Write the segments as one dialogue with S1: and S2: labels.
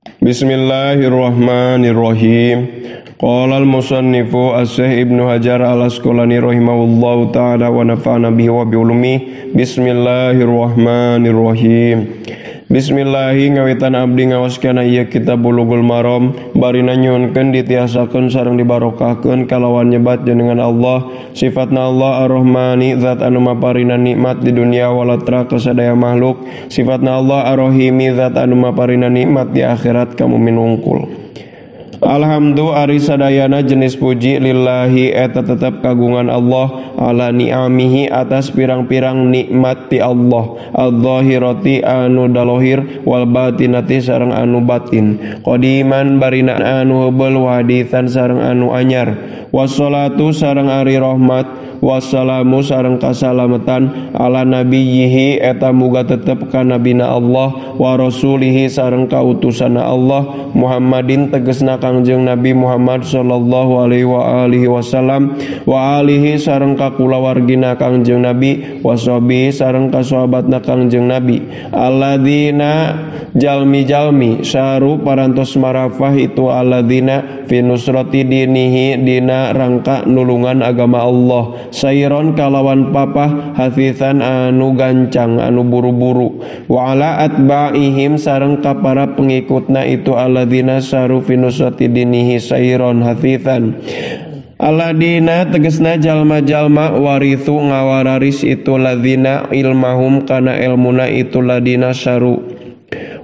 S1: Bismillahirrahmanirrahim. Qala al-musannifu Asy-Syaikh Ibnu Hajar al-Asqalani rahimahullahu ta'ala wa nafa'ana bihi wa bi ulumihi. Bismillahirrahmanirrahim. Bismillahi ngawitan abdi ngawaskana ieu kitab Bulughul Maram barina nyuhunkeun ditiasakeun sareng dibarokahkeun kalawan nyebat jenengan Allah sifatna Allah Ar-Rahmani zat anu maparina nikmat di dunia walatra kasadaya makhluk sifatna Allah Ar-Rahimi zat anu maparina nikmat di akhirat ka mukmin wungkul. Alhamdu ari sadayana jenis puji lillahi eta tetep kagungan Allah ala ni'amihi atas pirang-pirang nikmat ti Allah al-zahirati anu dalohir wal batinati sareng anu batin qadiman barina anu heubeul wa haditsan sareng anu anyar wassalatu sareng ari rahmat wassalamu sareng kasalamatan ala nabiyhi eta muga tetep ka nabina Allah wa rasulihi sareng kautusanna Allah Muhammadin tegesna Kangjeng Nabi Muhammad sallallahu alaihi wa alihi wasallam wa alihi sareng kakulawargina Kangjeng Nabi wa sahbihi sareng kasahabatna Kangjeng Nabi alladzina jalmi-jalmi saru parantos marafah itu alladzina fi nusrati dinihi dina rangka nulungan agama Allah sairon kalawan papah hafizan anu gancang anu buru-buru wa ala atba'ihim sareng ka para pengikutna itu alladzina saru fi nusrati dinihi sairon hafizan aladina tegesna jalma-jalma warithu ngawararis itu ladina ilmahum kana ilmuna itu ladina saru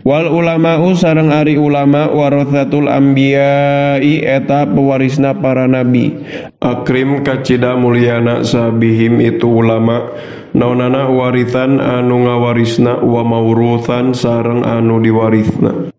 S1: wal ulama'u sareng ari ulama warathatul anbiya'i eta pewarisna para nabi akrim kacida mulyana sabihim itu ulama naonana waritan anu ngawarisna wa mauruthan sareng anu diwarisna.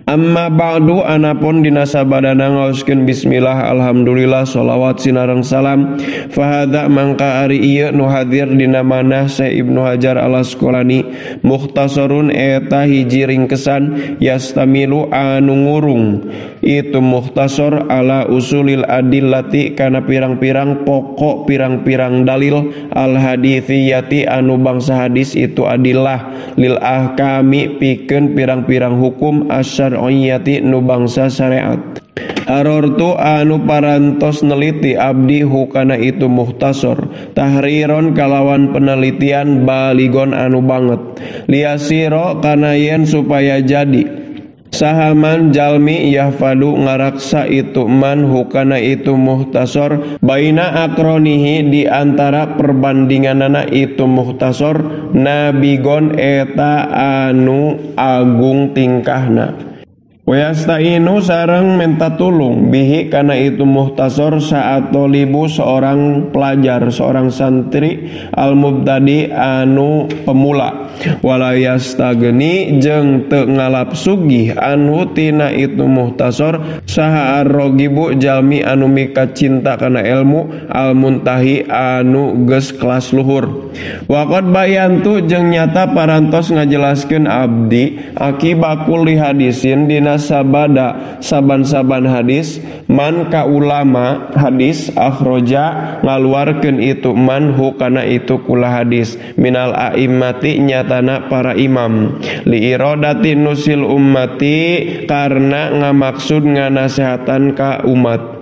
S1: Amma ba'du anapun dina sabadana ngaoskeun bismillah alhamdulillah sholawat sinareng salam fahadza mangka ari ieu nu hadir dina manah Syekh Ibnu Hajar al-Asqalani mukhtasarun eta hiji ringkesan yastamilu anu ngurung itu mukhtasar ala usulil adillati kana pirang-pirang pokok pirang-pirang dalil al haditsiyati anu bangsa hadis itu adillah lil ahkami pikeun pirang-pirang hukum asyar'iyyati nu bangsa syariat. Arortu anu parantos neliti abdi hukana itu muhtasor tahriron kalawan penelitian baligon anu banget liasiro kana yen supaya jadi sahaman jalmi yahfadu ngaraksa itu man hukana itu muhtasor baina akronihi di antara perbandinganana itu muhtasor nabigon eta anu agung tingkahna wayastainu sareng menta tulung bihi kana itu muhtasor saat tolibu seorang pelajar seorang santri al mubtadi anu pemula wala yastagni jeung teu ngalap sugih anhu tina itu muhtasor saha arrogibu jalmi anu mika cinta kana ilmu al muntahi anu geus kelas luhur waqad bayantu jeung nyata parantos ngajelaskeun abdi akibakul li hadisin dina sabada saban-saban hadis man ka ulama hadis akhroja ngaluarkeun itu man hukana itu kula hadis minal a'immati nyatana para imam li iradati nusil ummati karena ngamaksud nganasehatan ka umat.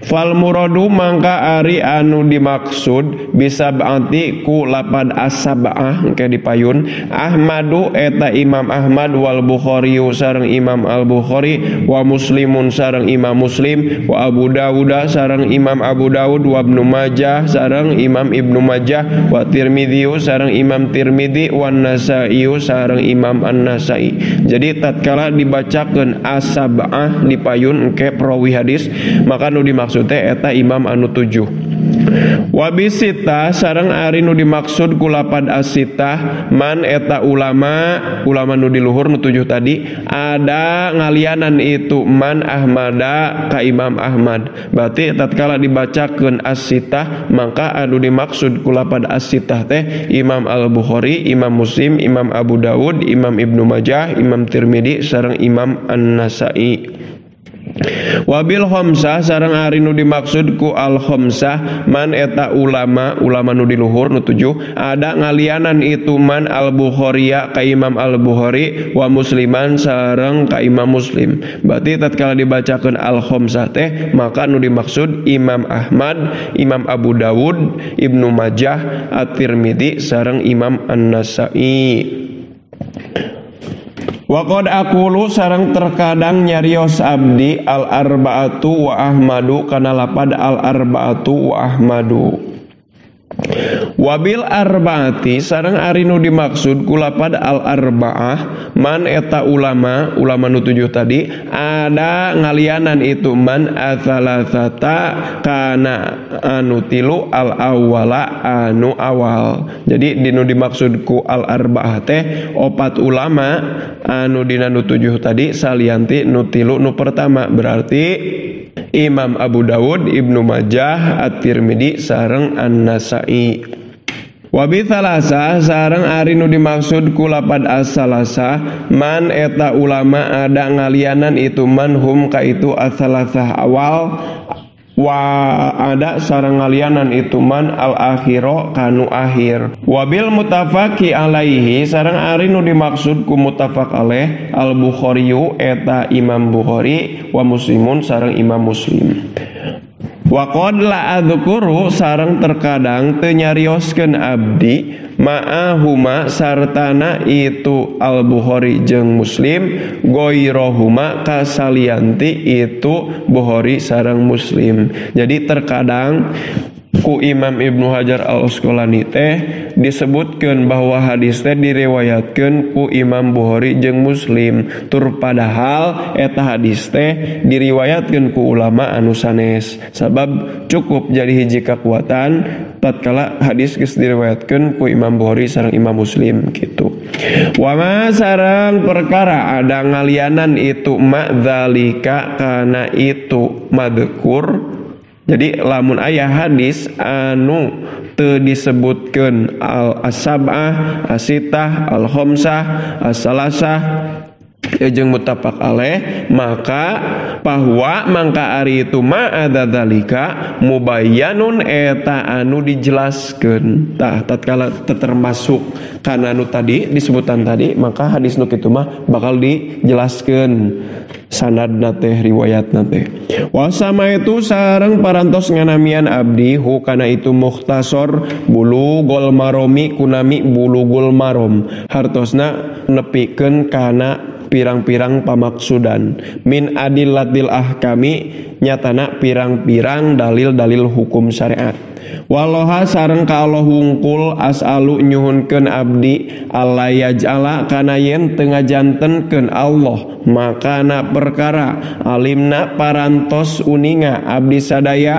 S1: Fal muradu mangka ari anu dimaksud bisa berarti ku lapad as-sab'ah engke dipayun Ahmadu eta Imam Ahmad wal Bukhari sareng Imam Al Bukhari wa Muslimun sareng Imam Muslim wa Abu Dawud sareng Imam Abu Dawud wa Ibnu Majah sareng Imam Ibnu Majah wa Tirmidzi sareng Imam Tirmidzi wa Nasa'i sareng Imam An-Nasa'i. Jadi tatkala dibacakeun as-sab'ah dipayun engke perawi hadis maka nu dimaksud teh eta imam anu 7. Wabisita sareng ari nu dimaksud ku lapad asitah man eta ulama ulama nu diluhur nu 7 tadi ada ngalianan itu man Ahmada ka Imam Ahmad. Berarti tatkala dibacakeun asitah maka anu dimaksud ku lapad asitah teh Imam Al-Bukhari, Imam Muslim, Imam Abu Dawud, Imam Ibnu Majah, Imam Tirmidzi sareng Imam An-Nasa'i. Wabil khamsah sareng ari nu dimaksud ku al khamsah man eta ulama ulama nu di luhur nu 7 ada ngalianan itu man al Bukhariya ka Imam al Bukhari wa Musliman sareng ka Imam Muslim. Berarti tatkala dibacakeun al khamsah teh maka nu dimaksud Imam Ahmad, Imam Abu Dawud, Ibnu Majah, At-Tirmidzi sareng Imam An-Nasa'i. Waqad aqulu sareng terkadang nyarios abdi al arbaatu wa ahmadu kana lapad al arbaatu wa ahmadu. Wabil arbaati sareng ari nu dimaksud ku lapad al arbaah man eta ulama ulama nu 7 tadi ada ngalianan itu man atsalasata kana anu tilu al awwala anu awal. Jadi dinu dimaksud ku al arbaah teh opat ulama anu dina nu 7 tadi salianti nu tilu nu pertama, berarti Imam Abu Dawud, Ibnu Majah, At-Tirmidzi sareng An-Nasa'i. Wabi thalasa sareng ari nu dimaksud ku lapad as-salasa man eta ulama ada ngalianan itu man hum ka itu as-salasah awal wa ada sareng ngalianan itu man al akhiro kanu akhir. Wabil mutafaqi alaihi sareng ari nu dimaksud ku mutafaq alaih al Bukhariyu eta Imam Bukhari wa Muslimun sareng Imam Muslim. Wa qad la adzkuru sareng terkadang teu nyarioskeun abdi ma'ahuma sartana itu al Bukhari jeung Muslim goirohuma kasalianti itu Bukhari sareng Muslim. Jadi terkadang ku Imam Ibnu Hajar Al-Asqalani teh disebutkeun bahwa hadis teh diriwayatkeun ku Imam Bukhari jeung Muslim, tur padahal eta hadis teh diriwayatkeun ku ulama anu sanes. Sabab cukup jadi hiji kekuatan tatkala hadis geus diriwayatkeun ku Imam Bukhari sareng Imam Muslim gitu. Wa ma sareng perkara ada ngalianan itu ma dzalika kana itu madhkur. Jadi lamun aya hadis anu teu disebutkeun al asabah, asitah, al khamsah, as-salasah jeung muttafaq alaih, maka bahwa mangka ari itu ma adzalika mubayyanun eta anu dijelaskeun. Tah tatkala termasuk kana anu tadi disebutan tadi, maka hadis nu kitu mah bakal dijelaskeun sanadna teh riwayatna teh. Wa sama itu sareng parantos nganamian abdi hu kana itu mukhtasor Bulughul Maromi kunami Bulughul Marom hartosna nepikeun kana pirang-pirang pamaksudan min adillatil ahkami nyatana pirang-pirang dalil-dalil hukum syariat. Waloha sareng ka Allah hungkul as'alu nyuhunkeun abdi alla yaj'ala kana yen teu ngajantenkeun Allah makana perkara alimna parantos uninga abdi sadaya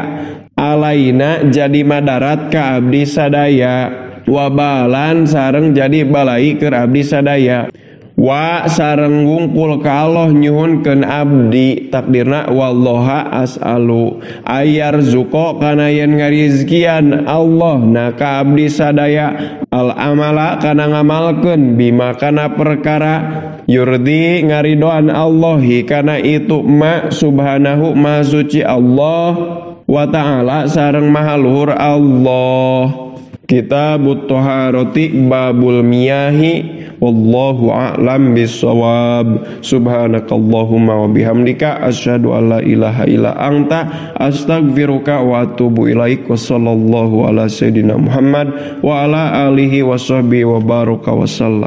S1: alaina jadi madarat ka abdi sadaya wabalan sareng jadi balai keur abdi sadaya. Wa sareng wungkul ka Allah nyuhunkeun abdi takdirna wallaha as'alu ayar zuko kana yen ngarizkian Allah na ka abdi sadaya al amala kana ngamalkeun bima kana perkara yurdi ngaridoan Allahi kana itu ma subhanahu ma suci Allah wa ta'ala sareng maha luhur Allah. Kitabut Taharati babul miyahi wallahu a'lam bissawab. Subhanakallahumma wa bihamdika asyhadu an la ilaha illa anta astaghfiruka wa atubu ilaik. Wa sallallahu ala sayidina Muhammad wa ala alihi wa sahbihi wa baraka wa sallam.